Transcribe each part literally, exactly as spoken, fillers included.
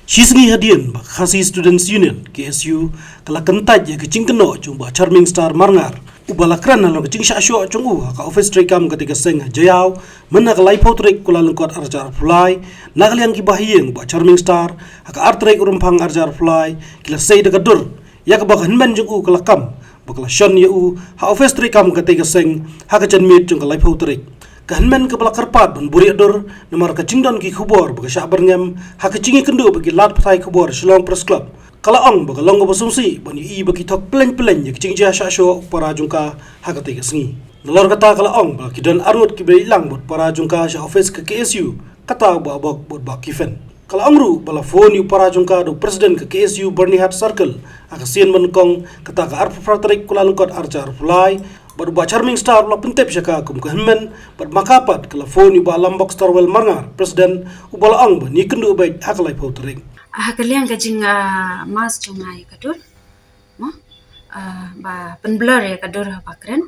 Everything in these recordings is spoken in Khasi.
Shi sngi hadien ba Khasi Students Union, K S U, ka la kyntait ïa ka jingkynnoh jong u Bah Charming Star Marngar, uba la kren halor ka jingshah shoh jong u ha ka office treikam katei ka seng ha Jaïaw, mynta ka laiphew tarik Kyllalyngkot arhajar arphew lai, na ka liang ki bahaïing u Bah Charming Star, ha ka ar tarik u Rymphang arhajar arphew lai, ki la sei da ka dur ïa kaba ka hynmen jong u ka la kam ba ka la shon ïa u ha office treikam katei ka seng ha ka janmiet jong ka laiphew tarik. Ka hynmen kaba la kyrpad ban buhrieh dur namar ka jingdon ki khubor ba ka shah byrngem ha ka jingïakynduh bad ki lad pathai khubor Shillong Press Club, ka la ong ba ka long kaba sngewsih ban ïohi ba ki thok pylleng pylleng ïa ka jingjia shah shoh u para jong ka ha katei ka sngi. Nalor kata ka la ong ba ki don arngut kiba leit lang bad para jong ka sha office ka K S U, kata u Bah Bok bad Bah Kifen. Ka la ong ruh ba la phone ïa u para jong ka da u president ka K S U Byrnihat Circle ha ka sien ba nyngkong, kata ka arphew phra tarik Kyllalyngkot arhajar arphew lai, bad u Bah Charming Star u la pyntip sha ka kum ka hynmen, bad ma ka pat ka la phone ïa u Bah Lambok Starwell Marngar, president, uba la ong ban ïakynduh beit ha ka laiphew tarik. Ha ka liang ka jing, ah, mass jong nga ïa ka dur, mo, ah, ba pynblur ïa ka dur haba kren,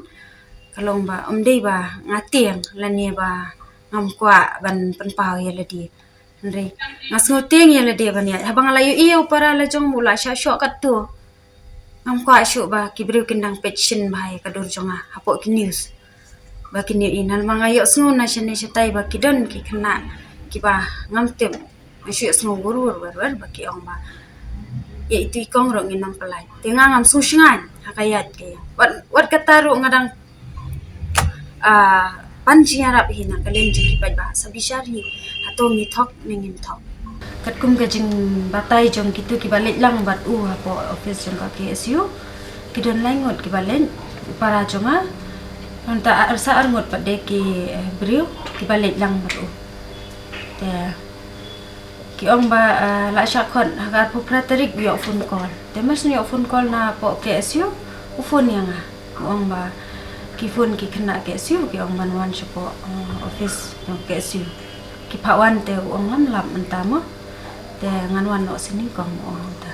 ka long ba ym dei ba nga tieng lane ba ngam kwah ban pynpaw ïa lade. Hynrei nga sngewtieng ïa lade ban ïaid. Haba nga la ïohi ïa u para la jong ba u la shah shoh katto, ngam kwah shuh ba ki briew kin dang peit shisha bha ïa ka dur jong nga hapoh ki news. Ba kin ïohi, namar nga ïohsngew na shane shatai ba ki don ki khynnah kiba ngam tip. Nga shu ïohsngew wur wur wer wer ba ki ong ba ïa itu i kong ruh ngin ym pynlait. Te nga ngam sngewshngaiñ ha ka ïaid ka ïa. Wat, wat kata ruh nga dang, ah, pan jingïarap hi na ka liang jong ki paidbah, sa bishar hi, hato ngi thok ne ngim thok. Katkum ka jingbatai jong kitu kiba leit lang bad u hapoh office jong ka K S U, ki don lai ngut kiba leit, u para jong nga, nangta ar, sa ar ngut pat de ki, eh, briew kiba leit lang bad u. Te ki ong ba, ah, la shah khot ha ka arphew phra tarik u ïoh phone call. Te mar shu ïoh phone call na poh K S U, u phone ïa nga. U ong ba ki phone ki khynnah K S U, ki ong ban wan shapoh, ah, office jong K S U. Ki phah wan te u ong ngam lap mynta mo. Te ngan wan noh sha nyngkong, u ong mynta.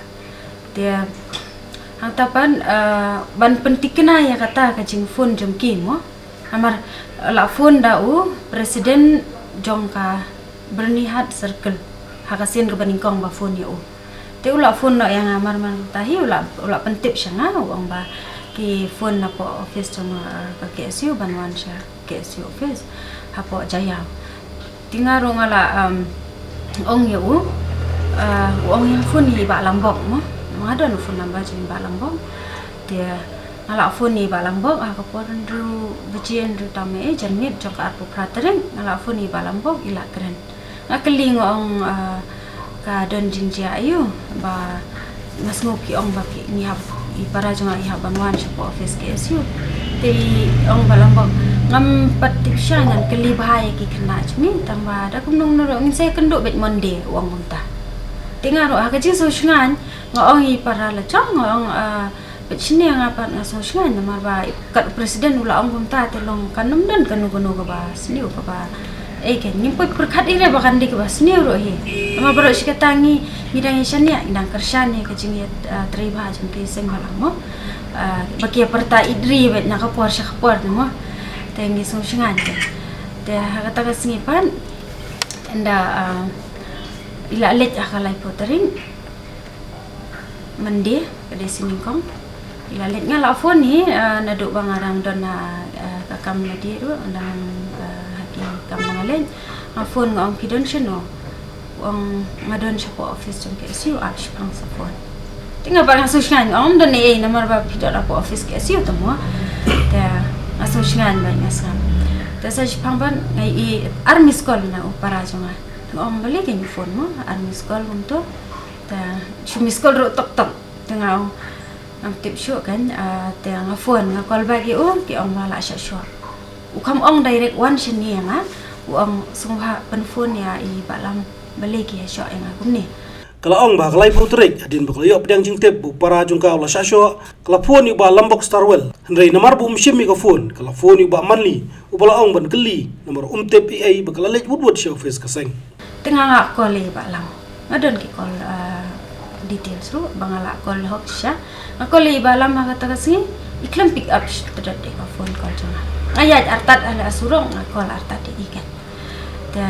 Te hangta pat, ah, ban pynthikna ïa kata ka jingphone jong ki mo. Namar la phone da u president jong ka Byrnihat Circle ha ka sien kaba nyngkong ba phone ïa u. Te u la phone noh ïa nga mar mar ta hi, u la, u la pyntip sha nga, u ong ba ki phone na poh office jong, ah, ka K S U ban wan sha K S U office hapoh Jaïaw. Te nga ruh nga la, um, ong ïa u, ah, u ong ïa phone ïa i Bah Lambok mo. Nga don phone number jong i Bah Lambok. Te nga la phone ïa i Bah Lambok ha ka por hynriew baje, hynriew tam eh, janmiet jong ka arphew phra tarik, nga la phone ïa i Bah Lambok, i la kren. Nga kylli, nga ong, ah, ka don jingjia aiu ba nga sngew ki ong ba ki, ngi hap, i para jong nga i hap ban wan shapoh office K S U. Te i ong Bah Lambok, ngam pat tip sha, ngan kylli bha ïa ki khynnah jong ngi, tang ba da kumno kumno ruh ngin sa ïakynduh beit Monday, u ong kumta. Te nga ruh ha ka jingsngewshngaiñ nga ong ïa i para la jong, nga ong, ah, bad shane nga pat nga sngewshngaiñ namar ba kat u president u la ong kumta, te long kan ym don kano kano kaba sniew kaba, eh, kan ngim poi pyrkhat ïa re ba kan dei kaba sniew ruh hi. Namar baroh shi katta ngi, ngi dang ïa shaniah, ngi dang kyrshan ïa ka jingïa, ah, trei bha jong ki seng bhalang mo. Ah, ba ki ïa pyrta ïa ri bad na ka por sha ka por mo. Te ngi sngewshngaiñ te. Te ha kata ka sngi pat ynda, ah, i la leit ha ka laiphew tarik. Monday, ka dei sngi nyngkong. I la leit, nga la phone hi, ah, naduh ba nga dang don, ah, ah, ka kam lade ruh, dang, ah, ha ki kam ba nga leit. Nga phone nga ong phi don shano? U ong nga don shapoh office jong K S U, ap shipang sa phone. Te nga ba nga sngewshngaiñ, nga ong don ei ei namar ba phi don hapoh office K S U te mo. Te nga sngewshngaiñ ba nga sngap. Te sa shipang ban nga ïohi ar missed call na u para jong nga. Nga ong balei kein u phone mo, ar missed call kumto. Te shu missed call ruh tok tok. Te nga ong ngam tip shuh kein, ah, te nga phone, nga call back ïa u, ki ong ba la shah shoh. U kham ong direct wan shane ïa nga, u ong sngewbha pynphone ïa i Bah Lam, balei ki ïa shoh ïa nga kumne. Ka la ong ba ha ka laiphew tarik hadien ba ka la ïoh pdiang jingtip ba u para jong ka u la shah shoh, ka la phone ïa u Bah Lambok Starwell. Hynrei namar ba um shim ïa ka phone, ka la phone ïa u Bah Manli, uba la ong ban kylli namar um tip ei ei ba ka la leit wut wut sha office ka seng. Te nga la call ïa i Bah Lam. Nga don ki call, ah, details ruh ba nga la call hok shisha. Nga call ïa i Bah Lam ha kata ka sngi, i khlem pick up shuh, te dot ïa ka phone call jong nga. Nga ïaid artat ha la surok, nga call artat ïa i kein. Te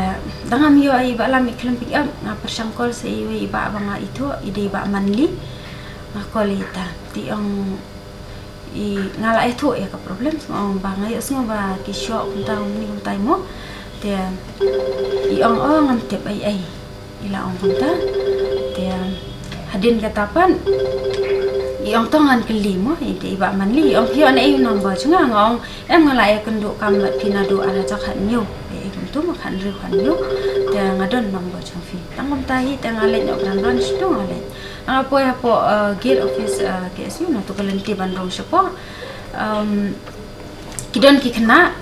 da ngam ïoh i Bah Lam i khlem pick up, nga pyrshang call sa iwei i bah ba nga ithuh, i dei i Bah Manli. Nga call ïa ita, te i ong i, nga la ithuh ïa ka problem, nga ong ba nga ïohsngew ba ki shoh kumta kumne kumta mo. Te i ong, oh, ngam tip ei ei. I la ong kumta. Te hadien kata pat i ong to ngan kylli mo, i, i Bah Manli i ong phi ïoh na ei u number jong nga, nga ong em, nga la ïakynduh kam bad phi naduh ar hajar khathynñiew. Ei ei kumtu mo, khathynriew khathynñiew. Te nga don number jong phi. Tang kumta hi te nga leit noh Grand Range tu nga leit. Nga poi hapoh, uh, gate office, uh, K S U, na tu ka lynti ban rung shapoh. Um, ki don ki khynnah,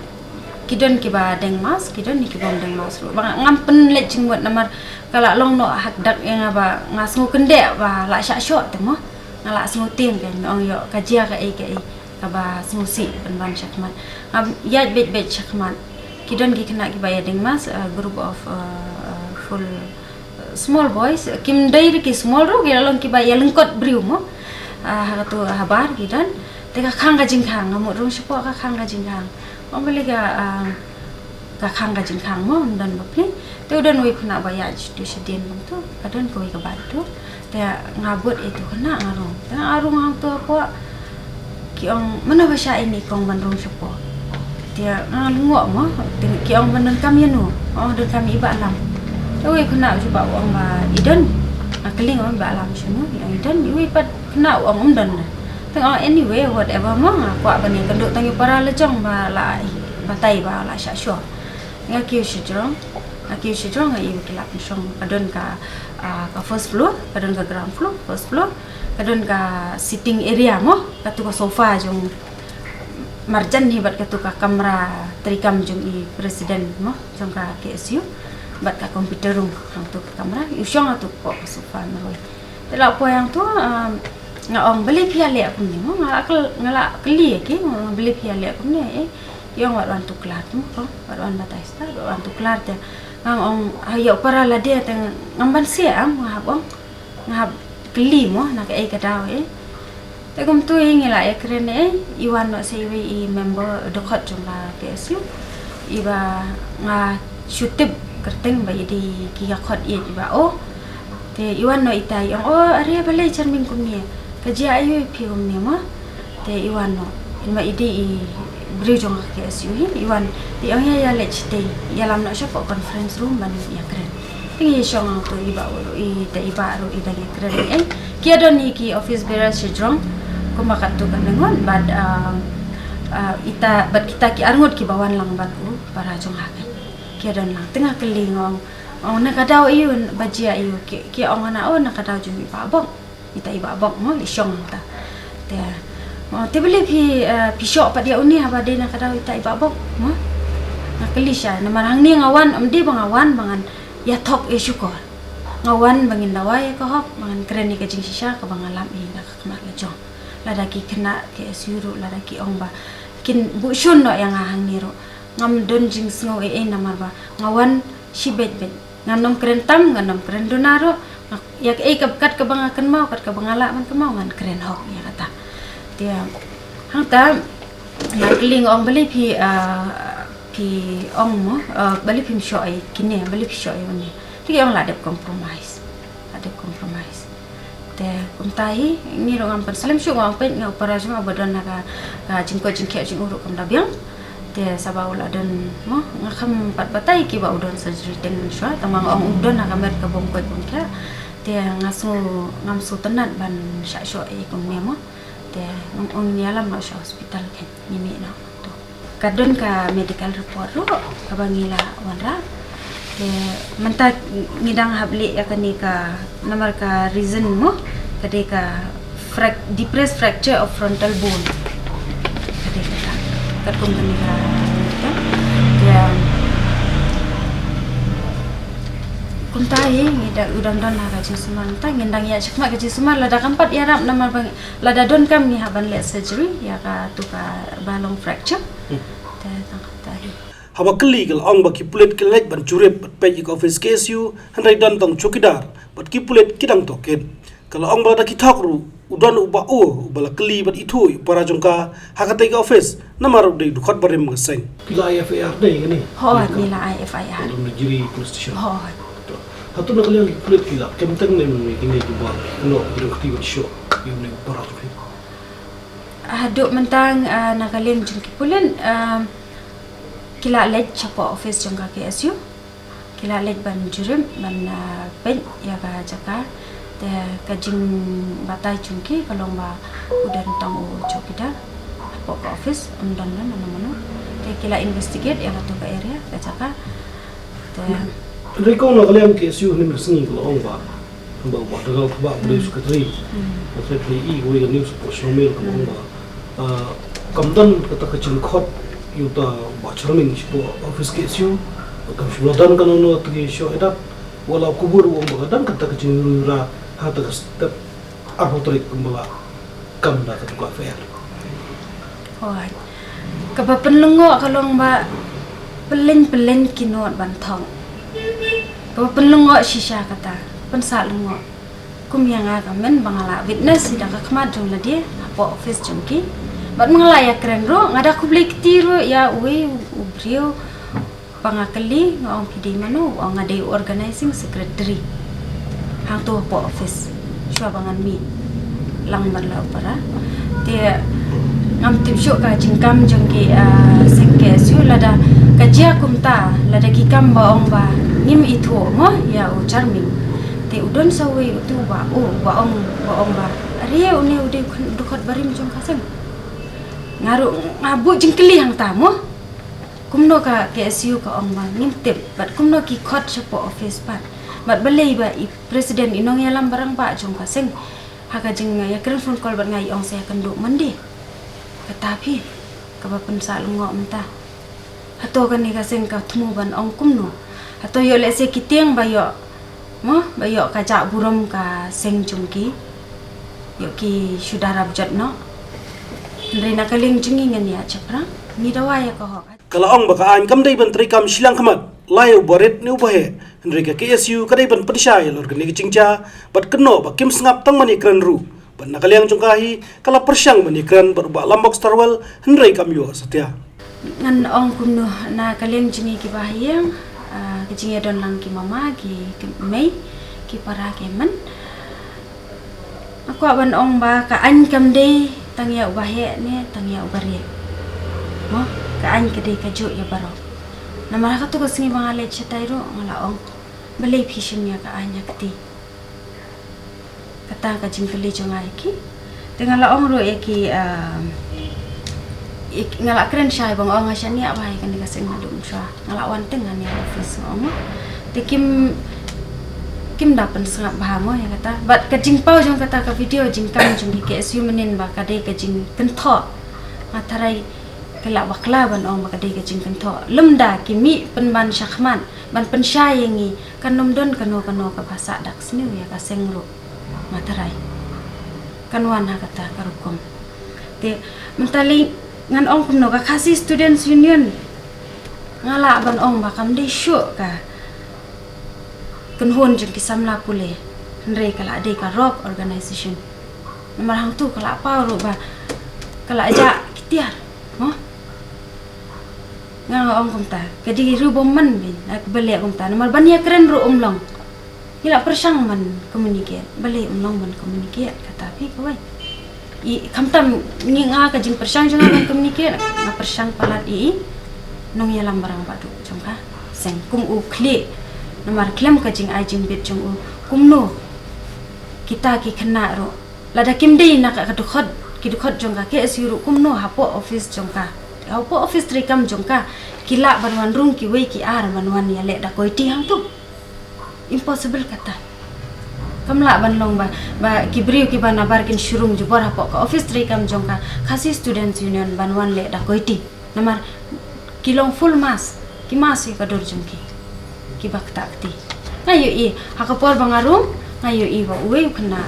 ki don kiba deng mask, ki don ki bym deng mask ruh. Ba ngam pynleit jingmut namar ka la long noh hakdak ïa nga ba nga sngewkynduh ba la shah shoh te mo. Nga la sngewtieng, ka ong ïoh ka jia kaei kaei kaba sngewsih pynban shakhmat. Ngam ïaid beit beit shakhmat. Ki don ki khynnah kiba ïa deng mask, a group of, uh, uh, full, uh, small boys, kim dei ruh ki small ruh, ki la long kiba ïa lyngkot briew mo. Ah, ha katu habar ki don. Te ka khang ka jingkhang, nga mut rung shapoh ka khang ka jingkhang. Ong balei ka, ah, ka khang ka jingkhang mo, ym don bapli. Te u don uwei u khynnah ba ïaid tu shadien bad tu, ka don kawei ka bike tu. Te nga bud ïa itu u khynnah nga rung. Te nga rung hangtu hapoh. Ki ong mano ba shah ïa i kong ban rung shapoh. Te nga lyngngoh mo, te ki ong ban donkam ïano. Ong donkam ïa i Bah Lam. Te uwei u khynnah u jubab u ong ba i don. Nga kylli nga ong Bah Lam shano, i ong i don, uwei pat khynnah u ong um don. Te nga ong anyway, whatever mo, nga kwah ban ïakynduh tang ïa u para la jong ba la batai ba la shah shoh. Nga kiew shajrong, nga kiew shajrong, nga ïohi ba ki la pynshong, ka don ka, ah, ka first floor, ka don ka ground floor, first floor, ka don ka sitting area mo, katu ka sofa jong marjan hi bad katu ka kamra treikam jong i president mo, jong ka K S U, bad ka computer room, jong tu ka kamra, i shong atu hapoh ka sofa marwei. Te la poi hangtu, um, nga ong balei phi ïaleh kumne mo, nga la kyl-, nga la kylli ïa ki, balei phi ïaleh kumne, eh. Ki ong wat wan tuklar mo, ko, wat wan batai stad, wat wan tuklar te. Nga ong ha ïa u para lade te ngam banse am, nga hap ong, nga hap kylli mo na kaei ka daw, eh. Te kumtu hi ngi la ïakren, eh, i wan noh sa iwei i member dkhot jong ka K S U. Iba nga shu tip kyrteng ba i dei ki ïa khot ïeit iba, oh. Te i wan noh ita i ong, oh, are balei Charming kumne. Ka jia aïu ïa phi kumne mo. Te i wan noh. Ynda i dei i briew jong ka K S U hi, i wan. Te i ong ïa, ïa leit shatei. Ïalam noh shapoh conference room ban ïakren. Te ngi shong hangtu i Bah ruh, i, te i Bah ruh i dang ïakren, eh. Ki ïa don hi ki office bearer shajrong. Kumba katto katne ngut bad, ah, ah, ita bad kita ki arngut kiba wan lang bad u para jong nga. Ki ïa don lang. Te nga kylli nga ong, ong na ka daw aïu ba jia aïu, ki, ki ong na, oh, na ka daw jong i Bah Bok. Ita i Bah Bok mo, i shong ta. Te, oh, te balei phi, eh, phi shoh pat ïa une haba dei na ka daw ita i Bah Bok mo. Nga kylli shai, namar hangne nga wan, ym dei ba nga wan ba ngan ïa thok ïa shukor. Nga wan ba ngin dawa ïa ka hok, ba ngan kren ïa ka jingshisha kaba nga lap hi na ka khmat la jong. Lada ki khynnah K S U ruh, lada ki ong ba kin buh shun noh ïa nga hangne ruh. Ngam don jingsngew ei ei namar ba nga wan shibeit beit. Ngan ym kren tam, ngan ym kren duna ruh. Nga, ïa kaei ka, kat kaba nga kynmaw, kat kaba nga lah ban kynmaw, ngan kren hok ïa kata. Te hangta nga kylli nga ong balei phi, ah, phi ong mo, ah, balei phim shoh ïa kine, balei phi shoh ïa une. Te ki ong la dep compromise. La dep compromise. Te kumta hi, ngi ruh ngam pynslem shuh, nga ong peit nga u para jong nga uba don ha ka, ka jingkoit jingkhiah jong u ruh kam da biang. Te sa ba u la don mo, nga kham pat batai kiba u don surgery teng mynshuwa, tangba nga ong u don ha ka met ka bym koit bym khiah. Te nga sngew ngam sngewtynnat ban shah shoh ei ei kumne mo. Te nga ong ïalam noh sha hospital kein, ngi mih noh. To. Ka don ka medical report ruh kaba ngi la wanrah. Te mynta ngi dang hap leh ïa kane ka, namar ka reason mo, ka dei ka frac-, depressed fracture of frontal bone. Ka dei kata. Katkum kane ka, ka. Te kumta hi ngi da, u dang don ha ka jingsumar, mynta ngin dang ïaid shakhmat ka jingsumar, lada kam pat ïarap namar ba lada donkam ngi hap ban leh surgery ïa katu kaba long fracture. Hmm. Te tang kata hi. Haba kylli ka la ong ba ki pulit ki leit ban jurip bad peit ïa ka office K S U, hynrei don tang chowkidar bad ki pulit ki dang tohkit. Ka la ong ba lada ki thok ruh u don uba u ba la kylli bad ithuh ïa u para jong ka ha katei ka office namar u dei u dkhot barim ka seng. Phi la ai F I R dei kane? Hooid, ngi la ai F I R. Ong na Jiri Police Station. Hooid. Hato na ka liang ki pulit ki la kem teng ne mynne kine kiba kynnoh ki dang kti ban shoh ïa une u para jong phi? Haduh mynta, ah, na ka liang jong ki pulit, ah, ki la leit shapoh office jong ka K S U. Ki la leit ban jurip ban, ah, peit ïa ka jaka. Te ka jingbatai jong ki ka long ba u don tang u chowkidar hapoh ka office, ym don mano mano. Te ki la investigate ïa kato ka area, ka jaka. Te hynrei kong na ka liang K S U hynne ka sngi ka la ong ba, ba u Bah Dkhar, ba u dei secretary. Secretary i, kawei ka news, ka shong mail ka la ong ba, ah, kam don kata ka jingkhot ïa uta u Bah Charming shapoh office K S U. Kam shym la don kano kano ta ki shoh ïa dat. Wat la u khubor u ong ba ka don kata ka jingrung ra ha ta ka step arphew tarik kumba la kam da kata ka F I R. Hooid. Kaba pynlyngngoh ka long ba pyllein pyllein ki nud ban thok. Kaba pynlyngngoh shisha kata, pynsah lyngngoh. Kum ïa nga ka myn ba nga la witness hi da ka khmat jong lade hapoh office jong ki. Bad nga la ïakren ruh, nga da khublei kti ruh ïa uwei u briew ba nga kylli, nga ong phi dei mano, u ong nga dei u organizing secretary hangto hapoh office. Shuwa ba ngan mih lang bad la u para. Te ngam tip shuh ka jingkam jong ki, ah, seng K S U, lada ka jia kumta, lada ki kam ba ong ba ngim ithuh mo ïa u Charming. Te u don sa uwei utu ba, u ba ong, ba ong ba, are une u dei u dkhot barim jong ka seng. Nga ruh nga buh jingkylli hangta mo. Kumno ka K S U ka ong ba ngim tip, bad kumno ki khot shapoh office pat. Bad balei ba i president, i nongïalam barangbah jong ka seng, ha ka jingïakren phone call bad nga i ong sa ïakynduh Monday. Kata phi, kaba pynsah lyngngoh mynta. Hato kane ka seng ka thmu ban ong kumno? Hato ïoh lehse ki tieng ba ïoh, mo, ba ïoh ka jah burom ka seng jong ki. Ïoh ki shu da rap jot noh. Hynrei na ka liang jong ngi ngan ïa shaphrang, ngi dawa ïa ka hok. Ka la ong ba ka aiñ kam dei ban treikam shiliang khmat la ïa uba rit ne uba heh, hynrei ka K S U ka dei ban pynshai halor kane ka jingjia bad kynnoh ba kim sngap tang ban ïakren ruh. Bad na ka liang jong ka hi ka la pyrshang ban ïakren bad u Bah Lambok Starwell, hynrei kam ïoh satia. Ngan ong kumno na ka liang jong ngi kiba ha ïing, ah, ka jingïadon lang ki mama, ki, ki mei, ki para, ki hynmen. Nga kwah ban ong ba ka aiñ kam dei tang ïa uba heh ne tang ïa uba rieh. Mo, ka aiñ ka dei kajuh ïa baroh. Namar ha kato ka sngi ba nga leit shatai ruh nga la ong, balei phi shim ïa ka aiñ ha kti? Kata ka jingkylli jong nga ïa ki. Te nga la ong ruh ïa ki, ah, ïa ki, nga la kren shai ba nga ong nga shaniah bha ïa kane ka seng naduh mynshuwa. Nga la wan teng hangne ha office nga ong. Te kim, kim da pynsngap bha mo ïa kata. Bad ka jingpaw jong kata ka video jingkam jong ki K S U mynnin ba ka dei ka jingkynthoh. Nga tharai ki la bakla ban ong ba ka dei ka jingkynthoh. Lymda ki mih pynban shakhmat ban pynshai ïa ngi, kan ym don kano kano kaba sah dak sniew ïa ka seng ruh. Nga tharai kan wan ha kata ka rukom. Te mynta lei ngan ong kumno, ka Khasi Students Union, nga lah ban ong ba kam dei shuh ka kynhun jong ki samla pule, hynrei ka lah dei ka rogue organization. Namar hangtu ka lah paw ruh ba ka lah jah ki tiar. Mo? Nga nga ong kumta, ka dei ruh bym man beiñ, ah, balei kumta, namar ban ïakren ruh um long. Ngi la pyrshang ban communicate, balei um long ban communicate, kata phi kawei. I, khamtam ngi, nga ka jingpyrshang jong nga ban communicate, nga pyrshang palat ïa i nongïalam barangbah duh jong ka seng, kum u khlieh, namar khlem ka jingai jingbit jong u, kumno kita ki khynnah ruh, lada kim dei na ka, ka dkhot, ki dkhot jong ka K S U ruh kumno hapoh office jong ka, hapoh office treikam jong ka, ki lah ban wan rung kiwei ki ar ban wan ïaleh da koiti hangtu. Impossible kata. Kam lah ban long ba, ba ki briew kiba nabar kin shu rung jubor hapoh ka office treikam jong ka Khasi Students Union ban wan leh da koiti. Namar ki long full mask, ki mask ïa ka dur jong ki, kiba ktah kti. Nga ïohi ha ka por ba nga rung, nga ïohi ba uwei u khynnah,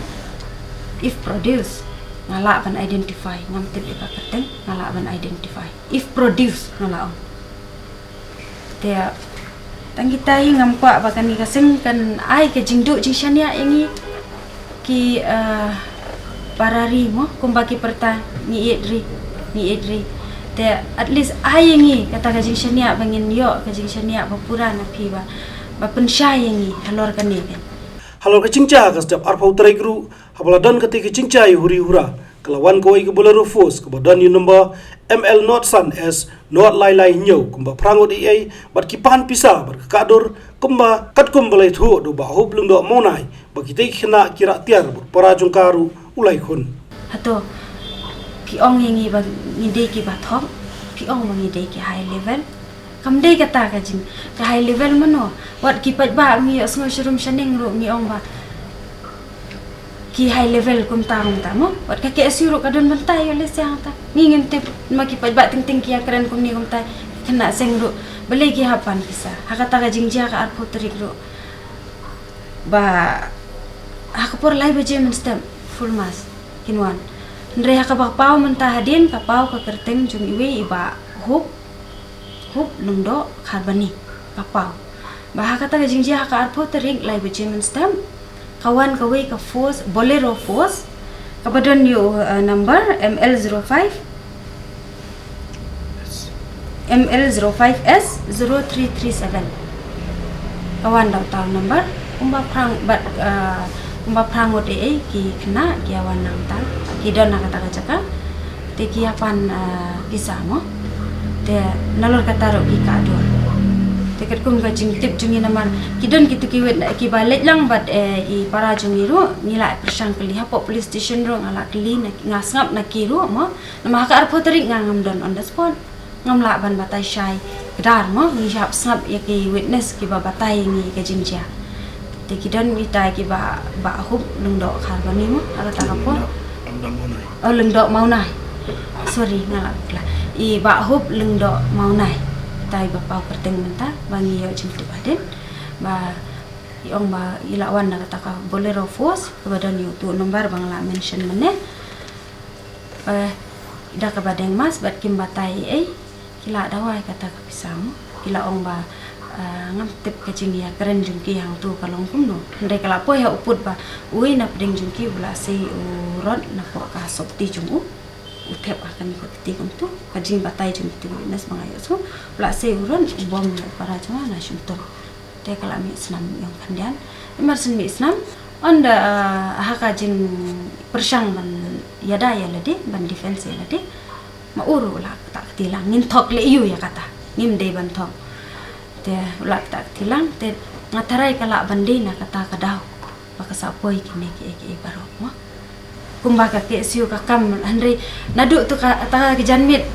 if produce, nga lah ban identify, ngam tip ïa ka kyrteng, nga lah ban identify. If produce, nga lah ong. Te tang kita hi ngam kwah ba kane ka seng kan ai ka jingduh jingshaniah ïa ngi. Ki, eh, para ri mo, kumba ki pyrta ngi ïeit ri, ngi ïeit ri. Te at least ai ïa ngi kata ka jingshaniah ba ngin ïoh ka jingshaniah ba pura na phi ba, ba pynshai ïa ngi halor kane kan. Halor ka jingjia ka step arphew tarik ruh, haba la don kata ka jingjia ïa huri hura, ka la wan kawei ka Bolero Force kaba don ïa u number M L not san S not lai lai hynñiew kumba phra ngut ei ei bad ki pan pisa bad ka kah dur kumba katkum ba la ïathuh da u Bah Hup Lyngdoh Mawnai ba kitei ki khynnah ki rah tiar bad para jong ka ruh u lai khun. Hato ki ong ïa ngi ba ngi dei ki ba thok, ki ong ba ngi dei ki high level. Kam dei kata ka jing, ka high level mano. Wat ki paidbah ngi ïohsngew sharum shaneng ruh ngi ong ba ki high level kumta kumta mo. Wat ka K S U ruh ka don bynta ïoh leh siang ta. Ngi ngim tip ma ki paidbah teng teng ki ïakren kumne kumta. Khynnah seng ruh balei ki hap pan pisa. Ha kata ka jingjia ka arphew tarik ruh ba ha ka por lai baje mynstep full mast kin wan. Hynrei ha kaba paw mynta hadien ka paw ka kyrteng jong iwei i Bah Hup, Hup Lyngdoh Kharbani, ka paw. Ba ha kata ka jingjia ha ka arphew tarik lai baje mynstep ka wan kawei ka Force, Bolero Force, kaba don ïa u, uh, number M L zero five, M L zero five S zero three three seven. Ka wan da uta u number kumba phra ngut bad, uh, kumba phra ngut ei ei ki khynnah ki ïa wan na uta, ki don na kata ka jaka. Te ki ïa pan, uh, pisa mo. Te nalor kata ruh ki kah dur. Te katkum ka jingtip jong ngi namar ki don kito ki witness kiba leit lang bad, eh, i para jong ngi ruh ngi la pyrshang kylli hapoh police station ruh nga la kylli na, nga sngap na ki ruh mo. Namar ha ka arphew tarik nga ngam don on the spot. Ngam lah ban batai shai kdar mo, ngi hap sngap ïa ki witness kiba batai ïa ngi ka jingjia. Te ki don ita kiba, Bah Hup Lyngdoh Kharbani mo, ha kata ka por. Lyngdoh, Lyngdoh Mawnai. Oh, Lyngdoh Mawnai. Sorry, nga la kla. I Bah Hup Lyngdoh Mawnai. Ita iba paw kyrteng mynta ba ngi ïoh jingtip hadien. Ba i ong ba i la wan na kata ka Bolero Force kaba don ïa utu u number ba nga la mention mynne. Eh, da kaba deng mask bad kim batai ei ei, ki la dawa ïa kata ka pisa mo. Ki la ong ba, eh, ngam tip ka jingïakren jong ki hangtu ka long kumno. Hynrei ka la poi ha u pud ba uwei na pdeng jong ki u la sei u rod napoh ka sopti jong u. U thep ha kane ka kti kumtu, ka jingbatai jong kito ki witness ba nga ïohsngew. U la sei u rod u bom ïa u para jong nga na shyntur. Te ka la mih snam ïong khyndiat. Namar shen mih snam, ynda, ah, ha ka jingpyrshang ban ïada ïa lade, ban defense ïa lade. Ma u ruh u la ktah kti lang, ngin thok leh ïa u ïa kata. Ngim dei ban thok. Te u la ktah kti lang, te nga tharai ka lah ban dei na kata ka daw ba ka sa poi kine kiei kiei baroh mo. Kumba ka K S U ka kam, hynrei naduh tu ka, kata ka janmiet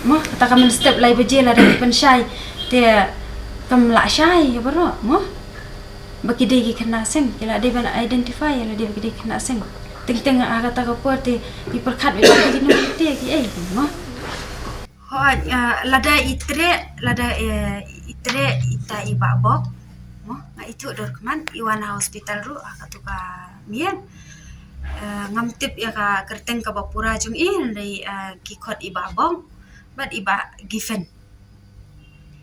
mo, kata ka mynstep lai baje lada ki pynshai, te kam lah shai ïa baroh mo. Ba ki dei ki khynnah seng, ki la dei ban identify ïa lade ba ki dei ki khynnah seng. Teng teng ha kata ka por te ki pyrkhat ba ki dei ki nongkynti kiei mo. Hooid, eh, lada i treh, lada, eh, i treh ita i Bah Bok mo, nga ithuh dur khmat, i wan ha hospital ruh ha katu ka miet. Eh, ngam tip ïa ka kyrteng kaba pura jong i, hynrei, eh, ki khot i Bah Bok bad i Bah Giffen.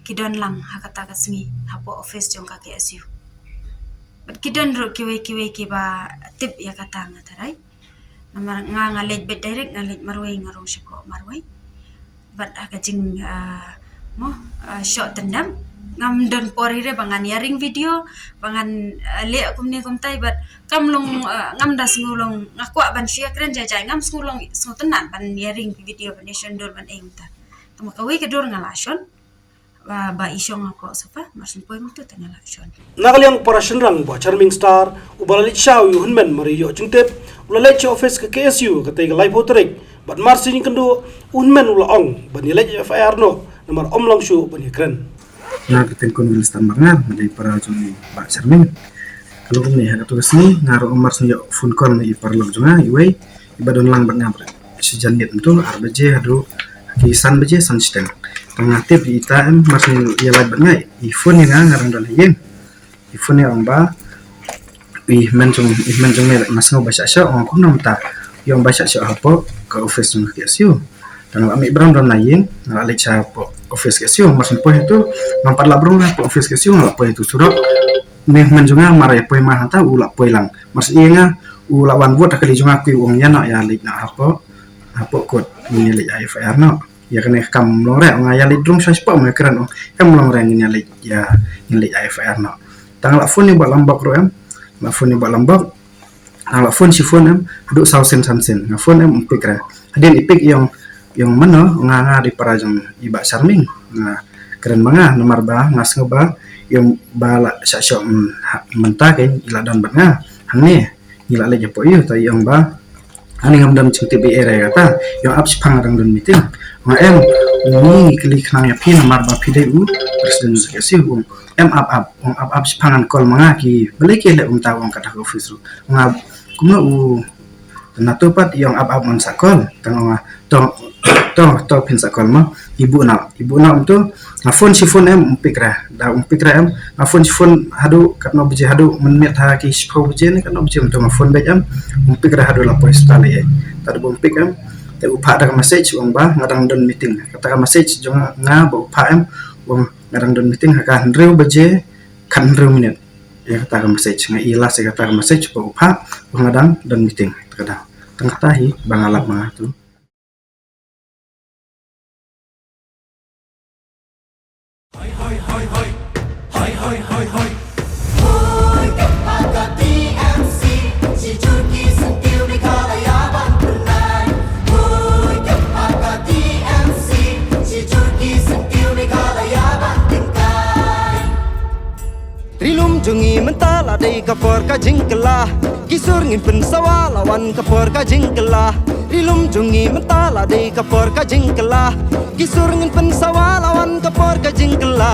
Ki don lang ha kata ka sngi hapoh office jong ka K S U. Bad ki don ruh kiwei kiwei kiba tip ïa kata, nga tharai. Namar nga, nga leit beit direct, nga leit marwei, nga rung shapoh marwei. Bad ha ka jing, ah, mo, ah, shoh tyndep, ngam don por hi re ba ngan ïaring video, ba ngan, ah, leh kumne kumtai, bad kam long, ah, ngam da sngew long, nga kwah ban shu ïakren jai jai, ngam sngew long sngewtynnat ban ïaring video, ban ïashon dur, ban ei kumta. Tangba kawei ka dur nga la shon. Ba, ba i shong hapoh sofa, mar shu poi mynta te nga la shon. Na ka liang u para shynrang Bah Charming Star, uba la leit shaw ïa u hynmen mar ïoh jingtip, u la leit sha office ka K S U katei ka laiphew tarik. Bad mar shu ïakynduh, u hynmen u la ong ban ïaleit F I R noh, namar ym long shuh ban ïakren. Nga ka kyrteng Conwell Stambarngar, nga dei para jong i Bah Charming. Ka long kumne, ha katu ka sngi nga ruh mar shu ïoh phone call na i paralok jong nga iwei, iba don lang bad nga bad shi janmiet mynta, ar baje haduh ki san baje san shiteng. Tang nga tip ïa ita em, mar shu ïa lait bad nga, i phone ïa nga, nga dang don ha ïing. I phone ïa ong ba i hynmen jong, i hynmen jong me, nga sngew ba shah shoh, ong kumno mynta. I ong ba shah shoh hapoh ka office jong ka K S U. Tang nga la mih bram dang na ïing, nga la leit sha hapoh office K S U, mar shu poi hangtu, ngam pat lah bram hapoh office K S U, nga la poi hangtu surok. Une u hynmen jong nga mar ïa poi ma hangta u la poi lang. Mar shu ïa nga, u la wan vote ha kali jong nga, kwi u ong ïa noh, ïa leit noh hapoh, hapoh court, ngin ïa leit FIR noh. Ïa kane kam long re, nga ïa leit rung sha spah, me kren ong kam long re, ngin ïa leit, ïa, ngin leit FIR noh. Tang la phone ïa u Bah Lambok ruh em, la phone ïa u Bah Lambok, tang la phone shi phone em, haduh saw sien san sien nga phone em, um pick re. Hadien i pick ïong, ïong mano, nga, nga dei para jong i Bah Sharming, nga kren ma nga namar ba nga sngew ba ïong ba la shah shoh, mm, ha, mynta kein i la don bad nga hangne. Ngi la leit hapoh ïew, ta ïong ba ani ngam don jingtip ei ei re kata. Ïong ap shipang nga dang don meeting. Nga em, ngi kylli khnang ïa phi namar ba phi dei u president jong ka S A C. Ong em ap ap, ong ap ap shipang, ngan call ma nga ki, balei ki leh kumta, ong kata ka office ruh. Nga kumno u, na to pat ïong ap ap ngan sa call. Tang ong nga to, to, to phin sa call ma. I buh noh, i buh noh mynta. Nga phone shi phone em, um pick re. Da um pick re em, nga phone shi phone haduh katno baje, haduh mynmiet ha ki shiphew baje ne katno baje mynta nga phone beit em. Um pick re haduh la poi hospital ei ei. Tad ba um pick em, te u phah da ka message u ong ba nga dang don meeting. Kata ka message jong nga ba u phah em, u ong nga dang don meeting ha ka hynriew baje khathynriew minit. Ïa kata ka message, nga i last ïa kata ka message ba u phah, u ong nga dang don meeting. Te ka dang, tang kata hi ba nga lap ma nga tu. Ri lum jong ngi mynta la dei ka por ka jingkylla. Ki sur ngin pynsawa la wan ka por ka jingkylla. Ri lum jong ngi mynta la dei ka por ka jingkylla. Ki sur ngin pynsawa la wan ka por ka jingkylla.